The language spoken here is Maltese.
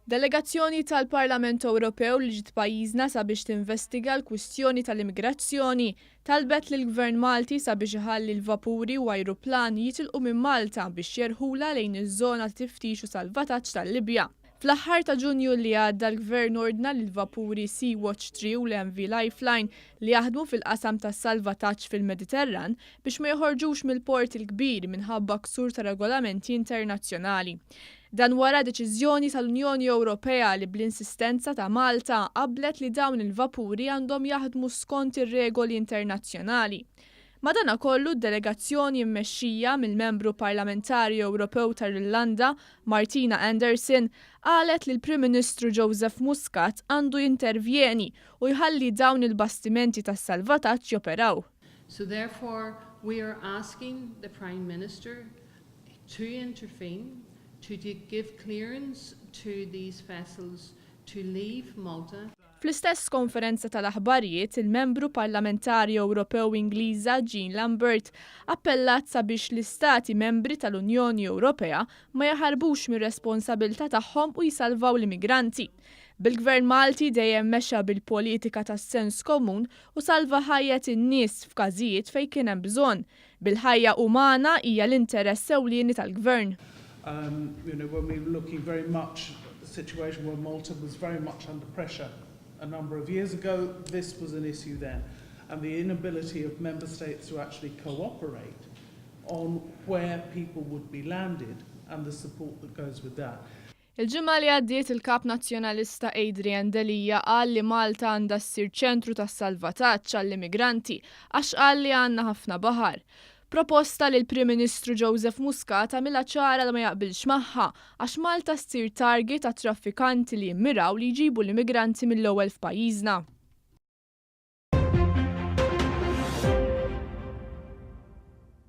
Delegazzjoni tal-Parlament Ewropew li ġiet pajjiżna sabiex tinvestiga l-kwistjoni tal-immigrazzjoni talbet lill-Gvern Malti sabiex iħalli l-vapuri u ajruplan jitilqu minn Malta biex jerħulha lejn iż-żona ta' tiftix u salvataġġ tal-Libja. Fl-aħħar ta' Ġunju li għadda l-Gvern ordna li l-vapuri Sea Watch 3 u l-MV Lifeline li jaħdmu fil-qasam tas-salvataġġ fil-Mediterran biex ma joħorġux mill-Port il-Kbir minħabba ksur ta' regolamenti internazzjonali. Dan wara deċiżjoni tal-Unjoni Ewropea li bl-insistenza ta' Malta qablet li dawn il-vapuri għandhom jaħdmu skont ir-regoli internazzjonali. Madanakollu d-delegazzjoni mmexxija mill-Membru Parlamentari Ewropew tar-Irlanda, Martina Anderson, qalet li l-Prim Ministru Joseph Muscat għandu jintervjeni u jħalli dawn il-bastimenti tas-salvataġġ joperaw. So therefore we are asking the Prime Minister to intervene to give clearance to these vessels to leave Malta. Fl-istess konferenza tal-aħbarijiet, il-Membru Parlamentari Ewropew Ingliża Jean Lambert appellat sabiex l-istati membri tal-Unjoni Ewropea ma jaħarbux mir-responsabilità tagħhom u jsalvaw l-immigranti. Bil-Gvern Malti dejjem mexa bil-politika tas-sens komun u salva ħajjet in-nies f'każijiet fejn kien hemm bżonn. Bil-ħajja umana hija l-interess ewlieni tal-Gvern. When we were looking very much at the situation where Malta was very much under pressure a number of years ago, this was an issue then. And the inability of member states to actually cooperate on where people would be landed and the support that goes with that. Il-ġimgħa li għaddiet il-Kap Nazzjonalista Adrian Delia qal li Malta għandha ssir ċentru tas-salvataġġ għall-immigranti għax qal li għandna ħafna baħar. Proposta li l-Prim Ministru Joseph Muscat għamilha ċara li ma jaqbilx magħha għax Malta ssir target għat-traffikanti li jimmiraw li jġibu l-immigranti mill-ewwel f'pajjiżna.